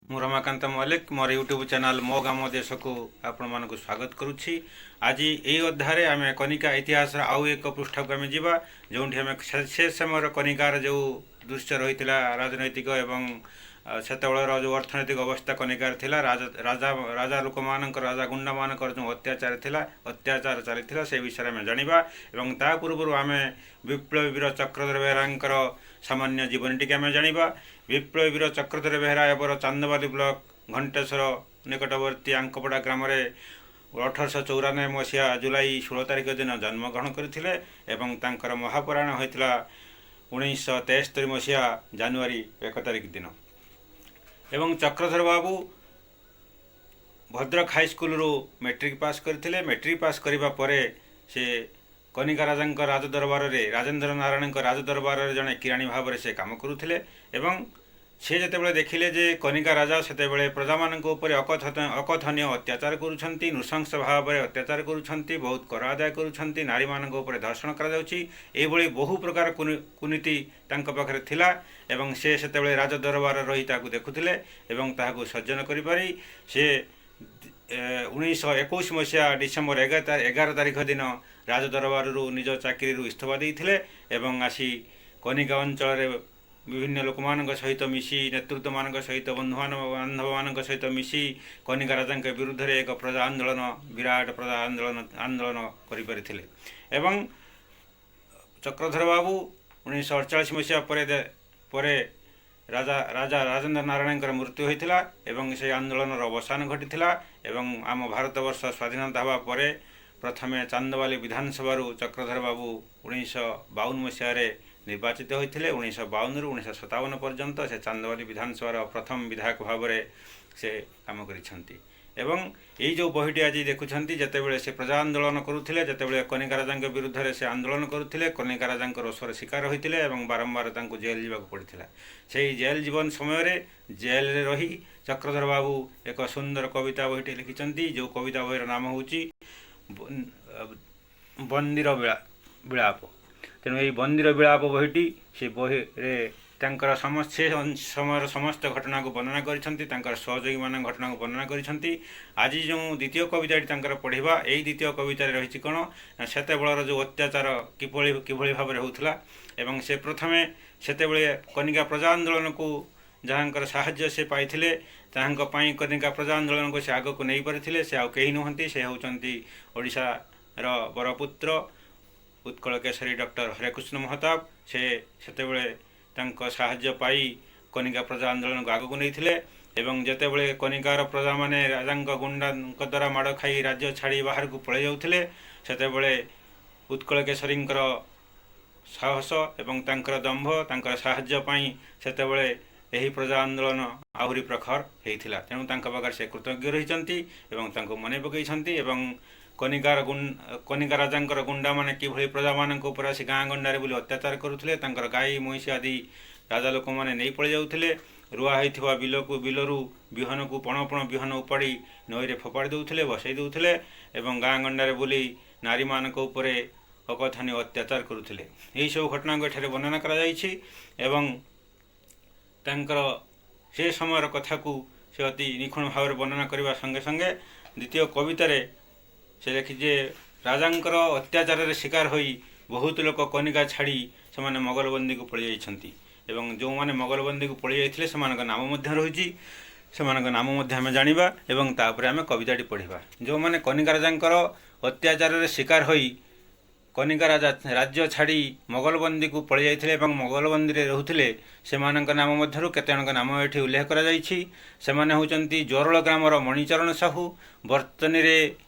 ମୁଁ ରମାକାନ୍ତ ମଲ୍ଲିକ, ମୋର YouTube channel ମୋ ଗ୍ରାମ ଦେଶକୁ ଆପଣମାନଙ୍କୁ ସ୍ୱାଗତ କରୁଛି। ଆଜି ଏହି ଅଧ୍ୟାୟରେ ଆମେ କନିକା ଇତିହାସର ଆଉ ଏକ ପୃଷ୍ଠାକୁ ଆମେ ଯିବା, ଯେଉଁଠି ଆମେ ସେ ସମୟର କନିକାର ଯେଉଁ ଦୃଶ୍ୟ ରହିଥିଲା ରାଜନୈତିକ ଏବଂ ସେତେବେଳର ଯେଉଁ ଅର୍ଥନୈତିକ ଅବସ୍ଥା କନିକାର ଥିଲା, ରାଜା ରାଜା ଲୋକମାନଙ୍କର, ରାଜା ଗୁଣ୍ଡାମାନଙ୍କର ଯେଉଁ ଅତ୍ୟାଚାର ଥିଲା, ଅତ୍ୟାଚାର ଚାଲିଥିଲା, ସେ ବିଷୟରେ ଆମେ ଜାଣିବା। ଏବଂ ତା ପୂର୍ବରୁ ଆମେ ବିପ୍ଳବୀ ବୀର ଚକ୍ରଧର ବେହେରାଙ୍କର ସାମାନ୍ୟ ଜୀବନୀ ଟିକେ ଆମେ ଜାଣିବା। ବିପ୍ଳବୀ ବୀର ଚକ୍ରଧର ବେହେରା ଏବର ଚାନ୍ଦବାଲି ବ୍ଲକ ଘଣ୍ଟେଶ୍ୱର ନିକଟବର୍ତ୍ତୀ ଆଙ୍କପଡ଼ା ଗ୍ରାମରେ 1894 ମସିହା ଜୁଲାଇ 16 ତାରିଖ ଦିନ ଜନ୍ମଗ୍ରହଣ କରିଥିଲେ ଏବଂ ତାଙ୍କର ମହାପ୍ରୟାଣ ହୋଇଥିଲା 1973 ମସିହା ଜାନୁଆରୀ 1 ତାରିଖ ଦିନ। ଏବଂ ଚକ୍ରଧର ବାବୁ ଭଦ୍ରକ ହାଇସ୍କୁଲରୁ ମେଟ୍ରିକ ପାସ୍ କରିଥିଲେ। ମେଟ୍ରିକ ପାସ୍ କରିବା ପରେ ସେ କନିକା ରାଜାଙ୍କ ରାଜଦରବାରରେ, ରାଜେନ୍ଦ୍ର ନାରାୟଣଙ୍କ ରାଜଦରବାରରେ ଜଣେ କିରାଣୀ ଭାବରେ ସେ କାମ କରୁଥିଲେ। ଏବଂ ସେ ଯେତେବେଳେ ଦେଖିଲେ ଯେ କନିକା ରାଜା ସେତେବେଳେ ପ୍ରଜାମାନଙ୍କ ଉପରେ ଅକଥନୀୟ ଅତ୍ୟାଚାର କରୁଛନ୍ତି, ନୃଶଂସ ଭାବରେ ଅତ୍ୟାଚାର କରୁଛନ୍ତି, ବହୁତ କର ଆଦାୟ କରୁଛନ୍ତି, ନାରୀମାନଙ୍କ ଉପରେ ଧର୍ଷଣ କରାଯାଉଛି, ଏଇଭଳି ବହୁ ପ୍ରକାର କୁନୀତି ତାଙ୍କ ପାଖରେ ଥିଲା ଏବଂ ସେ ସେତେବେଳେ ରାଜ ଦରବାରରେ ରହି ତାହାକୁ ଦେଖୁଥିଲେ ଏବଂ ତାହାକୁ ସହ୍ୟ ନ କରିପାରି ସେ 1921 ମସିହା ଡିସେମ୍ବର 11 ତାରିଖ ଦିନ ରାଜ ଦରବାରରୁ ନିଜ ଚାକିରିରୁ ଇସ୍ତଫା ଦେଇଥିଲେ ଏବଂ ଆସି କନିକା ଅଞ୍ଚଳରେ ବିଭିନ୍ନ ଲୋକମାନଙ୍କ ସହିତ ମିଶି, ନେତୃତ୍ୱମାନଙ୍କ ସହିତ, ବନ୍ଧୁବାନ୍ଧବମାନଙ୍କ ସହିତ ମିଶି କନିକା ରାଜାଙ୍କ ବିରୁଦ୍ଧରେ ଏକ ପ୍ରଜା ଆନ୍ଦୋଳନ, ବିରାଟ ପ୍ରଜା ଆନ୍ଦୋଳନ କରିପାରିଥିଲେ। ଏବଂ ଚକ୍ରଧର ବାବୁ 1948 ମସିହା ପରେ ରାଜା ରାଜା ରାଜେନ୍ଦ୍ର ନାରାୟଣଙ୍କର ମୃତ୍ୟୁ ହୋଇଥିଲା ଏବଂ ସେହି ଆନ୍ଦୋଳନର ଅବସାନ ଘଟିଥିଲା। ଏବଂ ଆମ ଭାରତବର୍ଷ ସ୍ୱାଧୀନତା ହେବା ପରେ ପ୍ରଥମେ ଚାନ୍ଦବାଲି ବିଧାନସଭାରୁ ଚକ୍ରଧର ବାବୁ 1952 ମସିହାରେ ନିର୍ବାଚିତ ହୋଇଥିଲେ। 1952ରୁ 1957 ପର୍ଯ୍ୟନ୍ତ ସେ ଚାନ୍ଦବାଲି ବିଧାନସଭାର ପ୍ରଥମ ବିଧାୟକ ଭାବରେ ସେ କାମ କରିଛନ୍ତି। ଏବଂ ଏଇ ଯେଉଁ ବହିଟି ଆଜି ଦେଖୁଛନ୍ତି, ଯେତେବେଳେ ସେ ପ୍ରଜା ଆନ୍ଦୋଳନ କରୁଥିଲେ, ଯେତେବେଳେ କନିକା ରାଜାଙ୍କ ବିରୁଦ୍ଧରେ ସେ ଆନ୍ଦୋଳନ କରୁଥିଲେ, କନିକା ରାଜାଙ୍କ ରୋଷର ଶିକାର ହୋଇଥିଲେ ଏବଂ ବାରମ୍ବାର ତାଙ୍କୁ ଜେଲ୍ ଯିବାକୁ ପଡ଼ିଥିଲା। ସେଇ ଜେଲ୍ ଜୀବନ ସମୟରେ ଜେଲରେ ରହି ଚକ୍ରଧର ବାବୁ ଏକ ସୁନ୍ଦର କବିତା ବହିଟି ଲେଖିଛନ୍ତି, ଯେଉଁ କବିତା ବହିର ନାମ ହେଉଛି ବନ୍ଦୀର ବିଳାପ। ତେଣୁ ଏଇ ବନ୍ଦୀର ବିଳାପ ବହିଟି, ସେ ବହିରେ ତାଙ୍କର ସମସ୍ତ ସେ ସମୟର ସମସ୍ତ ଘଟଣାକୁ ବର୍ଣ୍ଣନା କରିଛନ୍ତି, ତାଙ୍କର ସହଯୋଗୀମାନଙ୍କ ଘଟଣାକୁ ବର୍ଣ୍ଣନା କରିଛନ୍ତି। ଆଜି ଯେଉଁ ଦ୍ୱିତୀୟ କବିତାଟି ତାଙ୍କର ପଢ଼ିବା, ଏଇ ଦ୍ୱିତୀୟ କବିତାରେ ରହିଛି କ'ଣ ନା ସେତେବେଳର ଯେଉଁ ଅତ୍ୟାଚାର କିଭଳି କିଭଳି ଭାବରେ ହେଉଥିଲା ଏବଂ ସେ ପ୍ରଥମେ ସେତେବେଳେ କନିକା ପ୍ରଜା ଆନ୍ଦୋଳନକୁ ଯାହାଙ୍କର ସାହାଯ୍ୟ ସେ ପାଇଥିଲେ, ତାହାଙ୍କ ପାଇଁ କନିକା ପ୍ରଜା ଆନ୍ଦୋଳନକୁ ସେ ଆଗକୁ ନେଇପାରିଥିଲେ, ସେ ଆଉ କେହି ନୁହନ୍ତି, ସେ ହେଉଛନ୍ତି ଓଡ଼ିଶାର ବରପୁତ୍ର ଉତ୍କଳ କେଶରୀ ଡକ୍ଟର ହରେକୃଷ୍ଣ ମହତାବ। ସେ ସେତେବେଳେ ତାଙ୍କ ସାହାଯ୍ୟ ପାଇ କନିକା ପ୍ରଜା ଆନ୍ଦୋଳନକୁ ଆଗକୁ ନେଇଥିଲେ। ଏବଂ ଯେତେବେଳେ କନିକାର ପ୍ରଜାମାନେ ରାଜାଙ୍କ ଗୁଣ୍ଡାଙ୍କ ଦ୍ୱାରା ମାଡ଼ ଖାଇ ରାଜ୍ୟ ଛାଡ଼ି ବାହାରକୁ ପଳାଇ ଯାଉଥିଲେ, ସେତେବେଳେ ଉତ୍କଳ କେଶରୀଙ୍କର ସାହସ ଏବଂ ତାଙ୍କର ଦମ୍ଭ, ତାଙ୍କର ସାହାଯ୍ୟ ପାଇଁ ସେତେବେଳେ ଏହି ପ୍ରଜା ଆନ୍ଦୋଳନ ଆହୁରି ପ୍ରଖର ହେଇଥିଲା। ତେଣୁ ତାଙ୍କ ପାଖରେ ସେ କୃତଜ୍ଞ ରହିଛନ୍ତି ଏବଂ ତାଙ୍କୁ ମନେ ପକାଇଛନ୍ତି। ଏବଂ କନିକା ରାଜାଙ୍କର ଗୁଣ୍ଡାମାନେ କିଭଳି ପ୍ରଜାମାନଙ୍କ ଉପରେ ଆସି ଗାଁ ଗଣ୍ଡାରେ ବୁଲି ଅତ୍ୟାଚାର କରୁଥିଲେ, ତାଙ୍କର ଗାଈ ମଇଁଷି ଆଦି ରାଜା ଲୋକମାନେ ନେଇ ପଳେଇ ଯାଉଥିଲେ, ରୁଆ ହୋଇଥିବା ବିଲକୁ ବିଲରୁ ବିହନକୁ ପଣ ପଣ ବିହନ ଉପାଡ଼ି ନଈରେ ଫୋପାଡ଼ି ଦେଉଥିଲେ, ଭସେଇ ଦେଉଥିଲେ ଏବଂ ଗାଁ ଗଣ୍ଡାରେ ବୁଲି ନାରୀମାନଙ୍କ ଉପରେ ଅକଥନୀୟ ଅତ୍ୟାଚାର କରୁଥିଲେ, ଏହିସବୁ ଘଟଣାକୁ ଏଠାରେ ବର୍ଣ୍ଣନା କରାଯାଇଛି। ଏବଂ ତାଙ୍କର ସେ ସମୟର କଥାକୁ ସେ ଅତି ନିଖୁଣ ଭାବରେ ବର୍ଣ୍ଣନା କରିବା ସଙ୍ଗେ ସଙ୍ଗେ ଦ୍ୱିତୀୟ କବିତାରେ ସେ ଲେଖିଛି ଯେ ରାଜାଙ୍କର ଅତ୍ୟାଚାରରେ ଶିକାର ହୋଇ ବହୁତ ଲୋକ କନିକା ଛାଡ଼ି ସେମାନେ ମୋଗଲବନ୍ଦୀକୁ ପଳେଇ ଯାଇଛନ୍ତି। ଏବଂ ଯେଉଁମାନେ ମୋଗଲବନ୍ଦୀକୁ ପଳେଇ ଯାଇଥିଲେ ସେମାନଙ୍କ ନାମ ମଧ୍ୟ ରହିଛି, ସେମାନଙ୍କ ନାମ ମଧ୍ୟ ଆମେ ଜାଣିବା ଏବଂ ତାପରେ ଆମେ କବିତାଟି ପଢ଼ିବା। ଯେଉଁମାନେ କନିକା ରାଜାଙ୍କର ଅତ୍ୟାଚାରରେ ଶିକାର ହୋଇ କନିକା ରାଜା ରାଜ୍ୟ ଛାଡ଼ି ମୋଗଲବନ୍ଦୀକୁ ପଳେଇ ଯାଇଥିଲେ ଏବଂ ମୋଗଲବନ୍ଦୀରେ ରହୁଥିଲେ, ସେମାନଙ୍କ ନାମ ମଧ୍ୟରୁ କେତେଜଣଙ୍କ ନାମ ଏଠି ଉଲ୍ଲେଖ କରାଯାଇଛି। ସେମାନେ ହେଉଛନ୍ତି ଜୋରଳ ଗ୍ରାମର ମଣିଚରଣ ସାହୁ, ବର୍ତ୍ତନୀରେ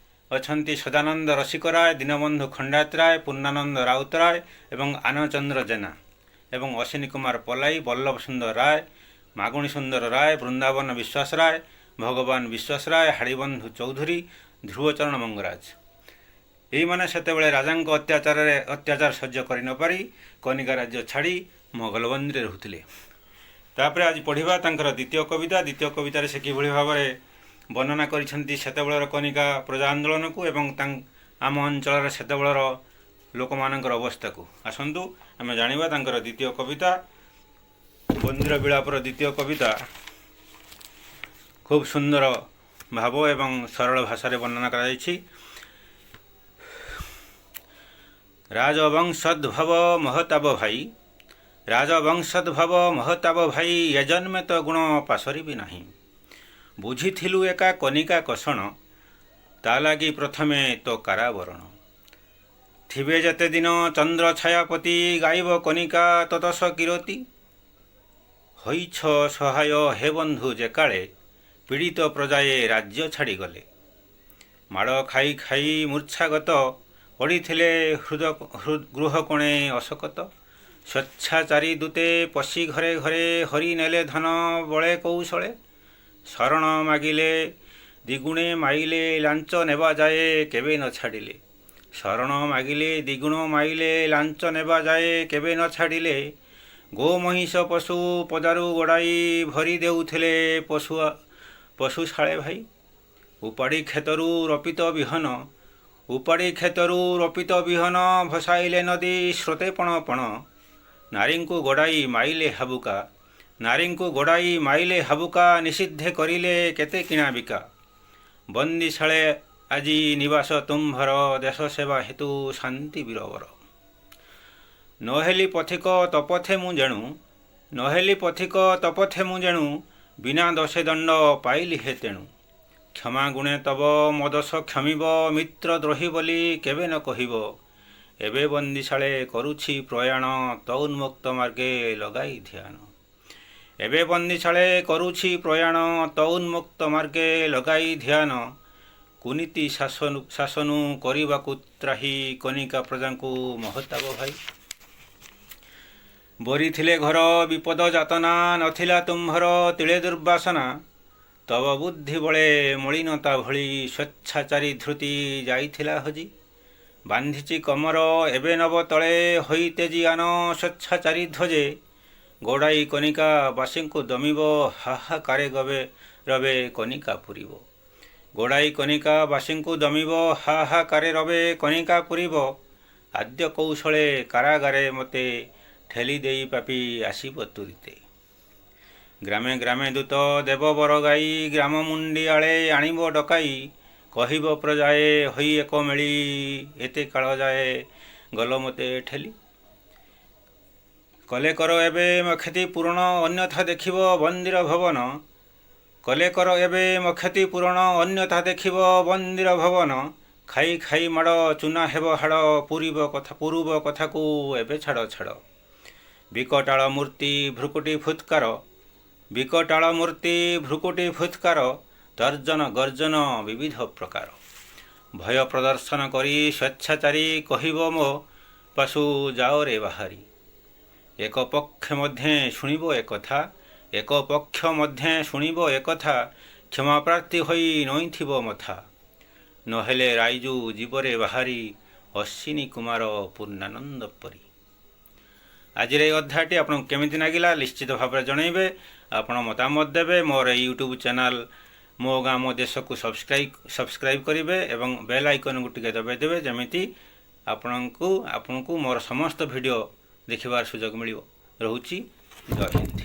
ଅଛନ୍ତି ସଦାନନ୍ଦ ରସିକ ରାୟ, ଦୀନବନ୍ଧୁ ଖଣ୍ଡାୟତ ରାୟ, ପୂର୍ଣ୍ଣାନନ୍ଦ ରାଉତରାୟ ଏବଂ ଆନଚନ୍ଦ୍ର ଜେନା ଏବଂ ଅଶ୍ୱିନୀ କୁମାର ପଲାଇ, ବଲ୍ଲଭ ସୁନ୍ଦର ରାୟ, ମାଗୁଣୀ ସୁନ୍ଦର ରାୟ, ବୃନ୍ଦାବନ ବିଶ୍ୱାସ ରାୟ, ଭଗବାନ ବିଶ୍ୱାସ ରାୟ, ହାଡ଼ିବନ୍ଧୁ ଚୌଧୁରୀ, ଧ୍ରୁବଚରଣ ମଙ୍ଗରାଜ। ଏଇମାନେ ସେତେବେଳେ ରାଜାଙ୍କ ଅତ୍ୟାଚାରରେ ଅତ୍ୟାଚାର ସହ୍ୟ କରିନପାରି କନିକା ରାଜ୍ୟ ଛାଡ଼ି ମୋଗଲବନ୍ଦୀରେ ରହୁଥିଲେ। ତାପରେ ଆଜି ପଢ଼ିବା ତାଙ୍କର ଦ୍ୱିତୀୟ କବିତା। ଦ୍ୱିତୀୟ କବିତାରେ ସେ କିଭଳି ଭାବରେ ବର୍ଣ୍ଣନା କରିଛନ୍ତି ସେତେବେଳର କନିକା ପ୍ରଜା ଆନ୍ଦୋଳନକୁ ଏବଂ ଆମ ଅଞ୍ଚଳର ସେତେବେଳର ଲୋକମାନଙ୍କର ଅବସ୍ଥାକୁ। ଆସନ୍ତୁ ଆମେ ଜାଣିବା ତାଙ୍କର ଦ୍ୱିତୀୟ କବିତା, ବନ୍ଦୀର ବିଳାପର ଦ୍ୱିତୀୟ କବିତା। ଖୁବ୍ ସୁନ୍ଦର ଭାବ ଏବଂ ସରଳ ଭାଷାରେ ବର୍ଣ୍ଣନା କରାଯାଇଛି। ରାଜବଂଶୋଦ୍ଭବ ମହତାବ ଭାଇ, ରାଜବଂଶୋଦ୍ଭବ ମହତାବ ଭାଇ, ଏ ଜନ୍ମେ ତ ଗୁଣ ପାସରିବି ନାହିଁ। ବୁଝିଥିଲୁ ଏକା କନିକା କଷଣ, ତା ଲାଗି ପ୍ରଥମେ ତୋ କାରାବରଣ। ଥିବେ ଯେତେ ଦିନ ଚନ୍ଦ୍ର ଛାୟାପତି, ଗାଇବ କନିକା ତତସ କିରତି। ହୋଇଛ ସହାୟ ହେ ବନ୍ଧୁ ଯେକାଳେ, ପୀଡ଼ିତ ପ୍ରଜାଏ ରାଜ୍ୟ ଛାଡ଼ିଗଲେ। ମାଡ଼ ଖାଇ ଖାଇ ମୂର୍ଚ୍ଛାଗତ, ପଡ଼ିଥିଲେ ହୃଦ ଗୃହ କୋଣେ ଅଶକତ। ସ୍ୱେଚ୍ଛାଚାରୀ ଦୂତେ ପଶି ଘରେ ଘରେ, ହରି ନେଲେ ଧନ ବଳେ କୌଶଳେ। ଶରଣ ମାଗିଲେ ଦ୍ୱିଗୁଣେ ମାଇଲେ, ଲାଞ୍ଚ ନେବା ଯାଏ କେବେ ନ ଛାଡ଼ିଲେ। ଶରଣ ମାଗିଲେ ଦ୍ୱିଗୁଣ ମାଇଲେ, ଲାଞ୍ଚ ନେବା ଯାଏ କେବେ ନ ଛାଡ଼ିଲେ। ଗୋ ମହିଷ ପଶୁ ପଦାରୁ ଗୋଡ଼ାଇ, ଭରି ଦେଉଥିଲେ ପଶୁଶାଳେ ଭାଇ। ଉପାଡ଼ି କ୍ଷେତରୁ ରୋପିତ ବିହନ, ଉପାଡ଼ି କ୍ଷେତରୁ ରୋପିତ ବିହନ, ଭସାଇଲେ ନଦୀ ସ୍ରୋତେ ପଣ ପଣ। ନାରୀଙ୍କୁ ଗୋଡ଼ାଇ ମାଇଲେ ହାବୁକା, ନାରୀଙ୍କୁ ଗୋଡ଼ାଇ ମାଇଲେ ହାବୁକା, ନିଷିଦ୍ଧେ କରିଲେ କେତେ କିଣା ବିକା। ବନ୍ଦିଶାଳେ ଆଜି ନିବାସ ତୁମ୍ଭର, ଦେଶ ସେବା ହେତୁ ଶାନ୍ତି ବୀରବର। ନହେଲି ପଥିକ ତପଥେ ମୁଁ ଯେଣୁ, ନହେଲି ପଥିକ ତପଥେ ମୁଁ ଯେଣୁ, ବିନା ଦୋଷେ ଦଣ୍ଡ ପାଇଲି ହେ ତେଣୁ। କ୍ଷମା ଗୁଣେ ତବ ମୋ ଦୋଷ କ୍ଷମିବ, ମିତ୍ର ଦ୍ରୋହୀ ବୋଲି କେବେ ନ କହିବ। ଏବେ ବନ୍ଦିଶାଳେ କରୁଛି ପ୍ରୟାଣ, ତ ଉନ୍ମୁକ୍ତ ମାର୍ଗେ ଲଗାଇ ଧ୍ୟାନ। ଏବେ ବନ୍ଦିଶାଳେ କରୁଛି ପ୍ରୟାଣ, ତ ଉନ୍ମୁକ୍ତ ମାର୍ଗେ ଲଗାଇ ଧ୍ୟାନ। କୁନୀତି ଶାସନୁ କରିବାକୁ ତ୍ରାହି, କନିକା ପ୍ରଜାଙ୍କୁ ମହତାବ ଭାଇ। ବରିଥିଲେ ଘର ବିପଦ ଯାତନା, ନଥିଲା ତୁମ୍ଭର ତିଳେ ଦୁର୍ବାସନା। ତବ ବୁଦ୍ଧି ବଳେ ମଳିନତା ଭଳି, ସ୍ୱେଚ୍ଛାଚାରୀ ଧୃତି ଯାଇଥିଲା ହଜି। ବାନ୍ଧିଛି କମର ଏବେ ନବ ତଳେ, ହୋଇ ତେଜି ଆନ ସ୍ୱେଚ୍ଛାଚାରୀ ଧ୍ୱଜେ। ଗୋଡ଼ାଇ କନିକା ବାସୀଙ୍କୁ ଦମିବ, ହାହାକାରେ ଗବେ ରବେ କନିକା ପୂରିବ। ଗୋଡ଼ାଇ କନିକା ବାସୀଙ୍କୁ ଦମିବ, ହାହାକାରେ ରବେ କନିକା ପୂରିବ। ଆଦ୍ୟ କୌଶଳେ କାରାଗାରେ ମୋତେ ଠେଲି ଦେଇ ପାପୀ ଆସିବ ତୁରିତେ। ଗ୍ରାମେ ଗ୍ରାମେ ଦୂତ ଦେବ ବର ଗାଇ, ଗ୍ରାମ ମୁଣ୍ଡିଆଳେ ଆଣିବ ଡକାଇ। କହିବ ପ୍ରଜାଏ ହୋଇ ଏକ ମେଳି, ଏତେ କାଳ ଯାଏ ଗଲ ମୋତେ ଠେଲି। କଲେ କର ଏବେ କ୍ଷତି ପୂରଣ, ଅନ୍ୟଥା ଦେଖିବ ବନ୍ଦିର ଭବନ। କଲେ କର ଏବେ କ୍ଷତି ପୂରଣ, ଅନ୍ୟଥା ଦେଖିବ ବନ୍ଦିର ଭବନ। ଖାଇ ଖାଇ ମାଡ଼ ଚୂନା ହେବ ହାଡ଼, ପୂରିବ କଥା ପୂରୁବ କଥାକୁ ଏବେ ଛାଡ଼ ଛାଡ଼। ବିକଟାଳ ମୂର୍ତ୍ତି ଭ୍ରୁକୁଟି ଫୁତ୍କାର, ବିକଟାଳ ମୂର୍ତ୍ତି ଭ୍ରୁକୁଟି ଫୁତ୍କାର, ତର୍ଜନ ଗର୍ଜନ ବିବିଧ ପ୍ରକାର। ଭୟ ପ୍ରଦର୍ଶନ କରି ସ୍ୱେଚ୍ଛାଚାରୀ, କହିବ ମୋ ପଶୁ ଯାଅରେ ବାହାରି। ଏକ ପକ୍ଷ ମଧ୍ୟେ ଶୁଣିବ ଏକଥା, ଏକ ପକ୍ଷ ମଧ୍ୟେ ଶୁଣିବ ଏକଥା, କ୍ଷମା ପ୍ରାର୍ଥୀ ହୋଇ ନଇଁଥିବ ମଥା। ନହେଲେ ରାଇଜୁ ଜୀବରେ ବାହାରି, ଅଶ୍ୱିନୀ କୁମାର ପୂର୍ଣ୍ଣାନନ୍ଦ ପରି। ଆଜିର ଏହି ଅଧ୍ୟାୟଟି ଆପଣଙ୍କୁ କେମିତି ଲାଗିଲା ନିଶ୍ଚିତ ଭାବରେ ଜଣାଇବେ। ଆପଣ ମତାମତ ଦେବେ। ମୋର ଏଇ ୟୁଟ୍ୟୁବ୍ ଚ୍ୟାନେଲ୍ ମୋ ଗାଁ ମୋ ଦେଶକୁ ସବସ୍କ୍ରାଇବ୍ କରିବେ ଏବଂ ବେଲ୍ ଆଇକନ୍କୁ ଟିକେ ଦବାଇ ଦେବେ, ଯେମିତି ଆପଣଙ୍କୁ ମୋର ସମସ୍ତ ଭିଡ଼ିଓ ଦେଖିବାର ସୁଯୋଗ ମିଳିବ। ରହୁଛି, ଜୟ ହିନ୍ଦ।